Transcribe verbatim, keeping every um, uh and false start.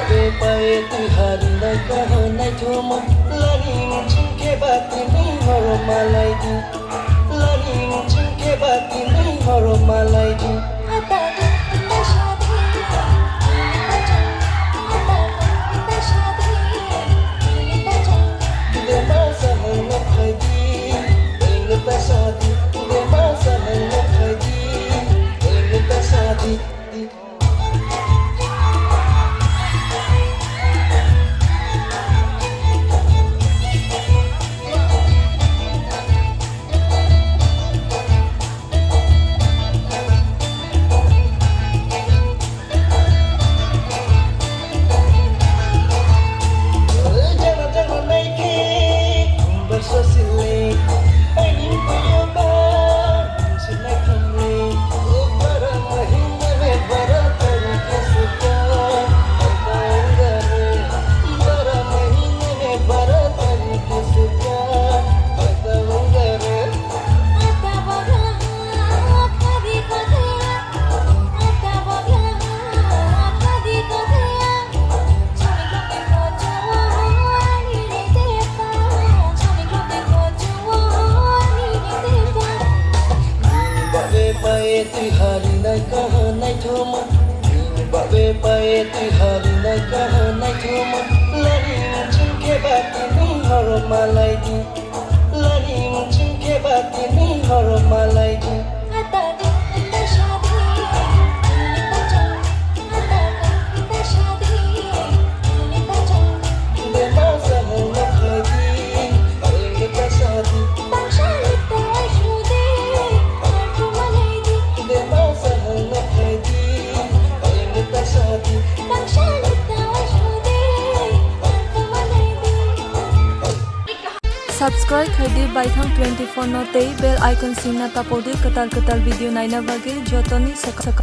Bepai twi hari nai kaham naithoma, lani chingkhe bati nai horo malai di. Lani chingkhe bati nai horo malai di. Dile masa hang no khai di, eng ta sa di. Dile masa hang no khai di, eng ta sa di. Babe pae twi hari nai kaham naithoma. Babe pae twi hari nai kaham naithoma. Lani chingkhe bati nai horo malai di. Lani chingkhe bati nai horo malai di. Subscribe khai di Baithang twenty four no tei bell icon singna tapodi kwtal kwtal video naina bagwi jotoni saka saka.